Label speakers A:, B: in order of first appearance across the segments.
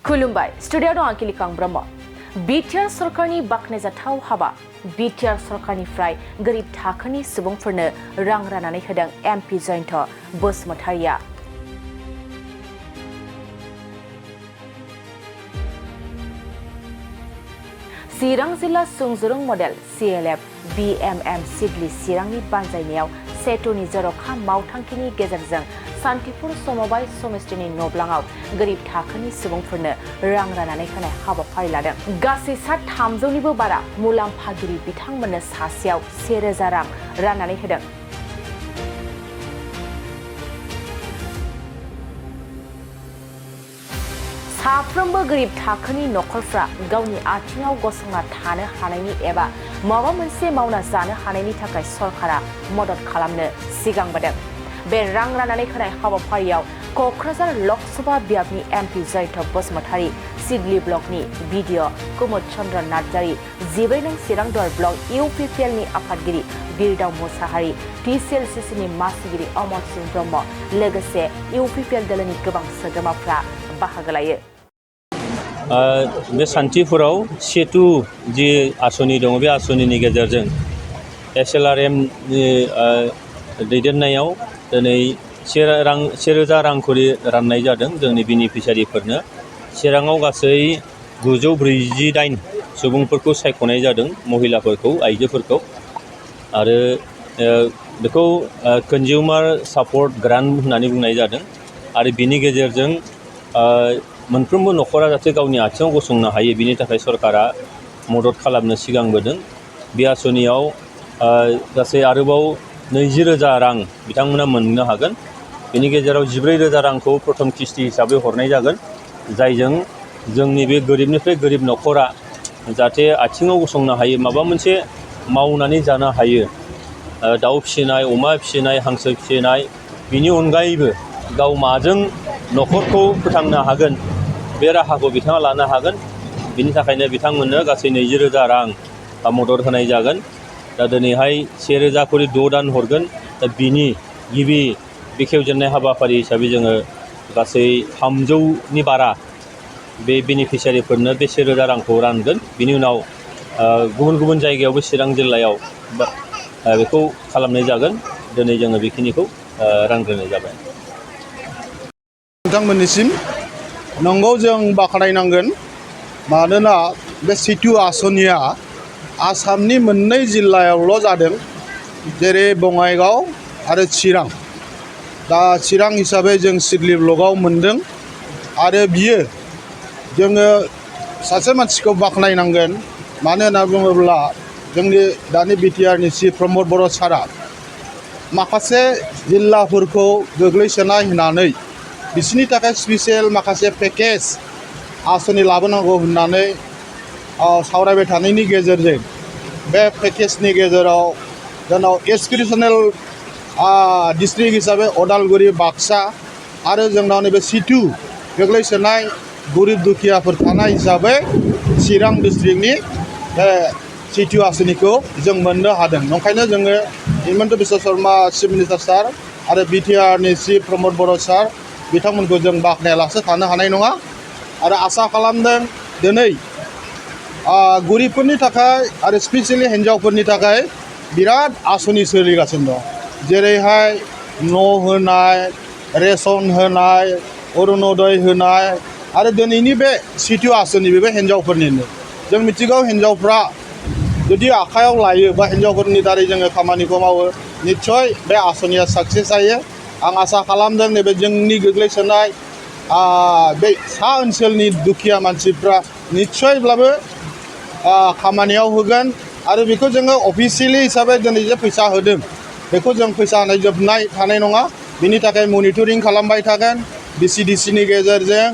A: खुलुमबाय स्टुडियाव दं आं किलिकां ब्रह्म बिटिआर सरकारनि बाख्नायजाथाव हाबा बिटिआर सरकारनिफ्राय गोरिब थाखोनि सुबुंफोरनो रां राननानै होदों एमपि जर'ख बसुमतारिया चिरां जिल्ला सुंजुरुं मडेल CLF BMM सिडली चिरांनि बानजायनायाव सेटुनि जर'ख मावथांखिनि गेजेरजों सान्तिपुर समबाय समितिनि नब्लाङाव गोरिब थाखोनि सुबुंफोरनो रां राननानै होनाय हाबाफारि लादों। गासै सा 300निबो बारा मुलाम्फागिरि बिथांमोननो सासेयाव 1000 रां राननानै होदों। साफ्रोमबो गोरिब थाखोनि नखरफ्रा गावनि आथिङाव गसंना थानो हानायनि एबा माबा मोनसे मावना जानो हानायनि थाखाय सरकारा मदद खालामनो सिगांबोदों। बे रां राननानै होनाय हाबाफारियाव क'क्राझार लकसभा बियाबनि एमपि जर'ख बसुमतारि, सिडली ब्लकनि बिडिअ कुमुद चन्द्र नार्जारि, 14 नं चिरां दुवार ब्लक इउपिपिएलनि आफादगिरि बिरदाव मुसाहारि, TCLCCनि मासिगिरि अमर सिंह ब्रह्म लोगोसे इउपिपिएल दोलोनि गोबां सोद्रोमाफ्रा बाहागो लायो।
B: बे सान्तिपुराव सेतु जि आसनि दङ बे आसनिनि गेजेरजों SLRM नि दैदेननायाव दिनै 1000 रां खरि राननाय जादों जोंनि बेनिफिसियारिफोरनो। चिराङाव गासै 948 सुबुंफोरखौ सायख'नाय जादों, महिलाफोरखौ, आइजोफोरखौ, आरो बेखौ कन्जिउमार सापर्ट ग्रान्ट होननानै बुंनाय जादों। आरो बिनि गेजेरजों मोनफ्रोमबो नखरा जाहाथे गावनि आथिङाव गसंनो हायो बिनि थाखाय सरकारा मदद खालामनो सिगांबोदों। बे आसनियाव गासै आरोबाव 20,000 रां बिथांमोना मोननो हागोन। बेनि गेजेराव 14,000 रांखौ प्रथम किस्ति हिसाबै हरनाय जागोन, जायजों जोंनि बे गोरिबनिफ्राय गोरिब नखरा जाहाथे आथिङाव गसंनो हायो, माबा मोनसे मावनानै जानो हायो। दाउ फिसिनाय, अमा फिसिनाय, हांसो फिसिनाय, बिनि अनगायैबो गाव माजों नखरखौ फोथांनो हागोन बे राहाखौ बिथाङा लानो हागोन। बिनि थाखायनो बिथांमोननो गासै 20,000 रां मदद होनाय जागोन। दा दिनैहाय 1000 खरि 6 दान हरगोन। दा बिनि गिबि बेखेवजेननाय हाबाफारि हिसाबै जोङो गासै 300नि बारा बे बेनिफिसियारिफोरनो बे 1000 रांखौ रानगोन। बिनि उनाव गुबुन गुबुन जायगायावबो चिरां जिल्लायाव बेखौ खालामनाय जागोन। दिनै जोङो बेखिनिखौ रानग्रोनाय जाबाय।
C: नोंथांमोननिसिम नंगौ जों बाख्नायनांगोन, मानोना बे सेतु आसनिया आसामनि 2 जिल्लायावल' जादों, जेरै बङाइगाव आरो चिरां। दा चिरां हिसाबै जों सिडली ब्लकआव मोनदों, आरो बियो जोङो सासे मानसिखौ बाख्नायनांगोन। मानो होनना बुङोब्ला जोंनि दानि बिटिआरनि चिफ प्रमद बर' सारा माखासे जिल्लाफोरखौ गोग्लैसोनाय होनानै बिसोरनि थाखाय स्पेसियेल माखासे पेकेज आसनि लाबोनांगौ होननानै सावरायबाय थानायनि गेजेरजों बे पेकेजनि गेजेराव जोंनाव एसपिरेसनेल डिस्ट्रिक्ट हिसाबै अदालगुरि, बाक्सा, आरो जोंनाव नैबे सेतु गोग्लैसोनाय गरिब दुखियाफोर थानाय हिसाबै चिरां डिस्ट्रिक्टनि बे सेतु आसनिखौ जों मोननो हादों। ओंखायनो जोङो हिमन्त बिश्व शर्मा चिफ मिनिस्टार सार आरो बिटिआरनि चिफ प्रमद बर' सार बिथांमोनखौ जों बाख्नायालासे थानो हानाय नङा, आरो आसा खालामदों दिनै गरिबफोरनि थाखाय आरो स्पेसियेलि हिन्जावफोरनि थाखाय बिराद आसनि सोलिगासिनो दं। जेरैहाय न' होनाय, रेसन होनाय, अरुण'दय होनाय, आरो दिनैनि बे सेतु आसनि बे हिन्जावफोरनिनो। जों मिथिगौ हिन्जावफ्रा जुदि आखायाव लायो बा हिन्जावफोरनि दारै जोङो खामानिखौ मावो, निस्सय बे आसनिया साक्सेस जायो। आं आसा खालामदों नैबे जोंनि गोग्लैसोनाय बे सा ओनसोलनि दुखिया मानसिफ्रा निस्सयब्लाबो खामानियाव होगोन। आरो बेखौ जोङो अफिसियेलि हिसाबै दिनै जे फैसा होदों बेखौ जों फैसा होनाय जोबनाय थानाय नङा। बिनि थाखाय मनिटरिं खालामबाय थागोन। BCDCनि गेजेरजों,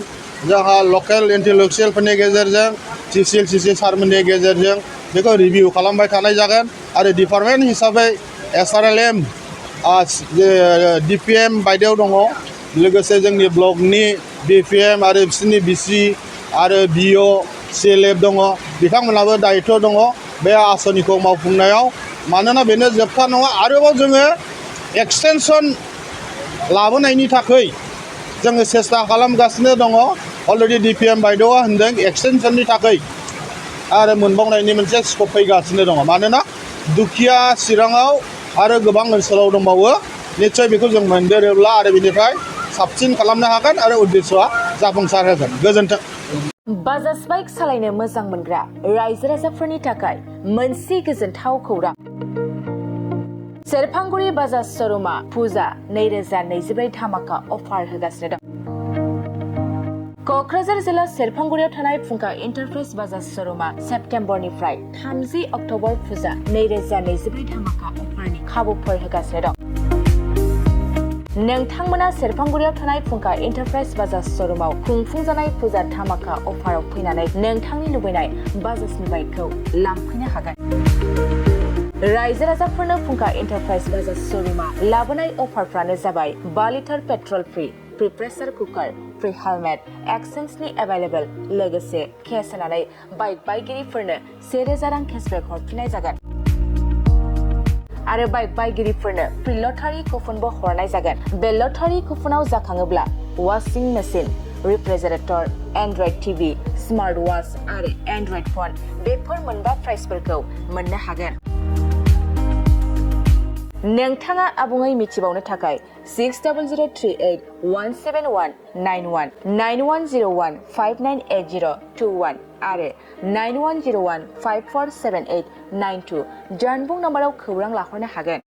C: जोंहा लकेल इन्टेलेक्सुयेलफोरनि गेजेरजों, TCLCC सारमोननि गेजेरजों बेखौ रिभिउ खालामबाय थानाय जागोन। आरो डिपार्टमेन्ट हिसाबै SRLM DPM बायदियाव दङ, लोगोसे जोंनि ब्लकनि BPM आरो बिसोरनि BC आरो BO CLF दङ, बिथांमोनहाबो दायित्व दङ बे आसनिखौ मावफुंनायाव। मानोना बेनो जोबथा नङा, आरोबाव जोङो एक्सटेनसन लाबोनायनि थाखाय जोङो सेस्था खालामगासिनो दङ। अलरेडि DPM बायद'आ होनदों एक्सटेनसननि थाखाय आरो मोनबावनायनि मोनसे स्कप फैगासिनो दङ मानोना दुखिया चिराङाव आरो गोबां ओनसोलाव दंबावो निश्चय बेखौ जों मोनदेरोब्ला आरो बेनिफ्राय साबसिन खालामनो हागोन आरो उद्देश्यआ जाफुंसार होगोन गोजोन्थों
A: बाजाज बाइक सालायनो मोजां मोनग्रा रायजो राजाफोरनि थाखाय मोनसे गोजोनथाव खौरां सेरफांगुरि बाजाज श'रुमा फुजा 2024 धामाका अफार होगासिनो दं क'क्राझार जिल्ला सेरफांगुरियाव थानाय फुंखा इन्टारप्राइज बाजाज श'रुमा सेप्तेम्बरनिफ्राय 30 अक्ट'बर फुजा 2024 धामाका अफारनि खाबुफोर होगासिनो दं नोंथांमोना सेरफांगुरियाव थानाय फुंखा इन्टारप्राइज बाजाज श'रुमाव खुंफुंजानाय फुजा धामाका अफाराव फैनानै नोंथांनि लुबैनाय बाजाजनि बाइकखौ लांफैनो हागोन रायजो राजाफोरनो फुंखा इन्टारप्राइज बाजाज श'रुमा लाबोनाय अफारफ्रानो जाबाय 5 litre petrol free pressure cooker free helmet एक्सचेन्जनि एभेलेबल लोगोसे केस होनानै बाइक बायगिरिफोरनो 1000 रां केसबेक हरफिननाय जागोन आरो बाइक बायगिरिफोरनो फ्रि लटारि कुपनबो हरनाय जागोन बे लटारि कुपनाव जाखाङोब्ला washing machine refrigerator Android TV smart watch आरो एन्ड्रइड फन बेफोर मोनबा प्राइजफोरखौ मोननो हागोन नोंथाङा आबुङै मिथिबावनो थाखाय 6003817191 9101598021 आरो 9101547892 जानबुं नम्बराव खौरां लाहरनो हागोन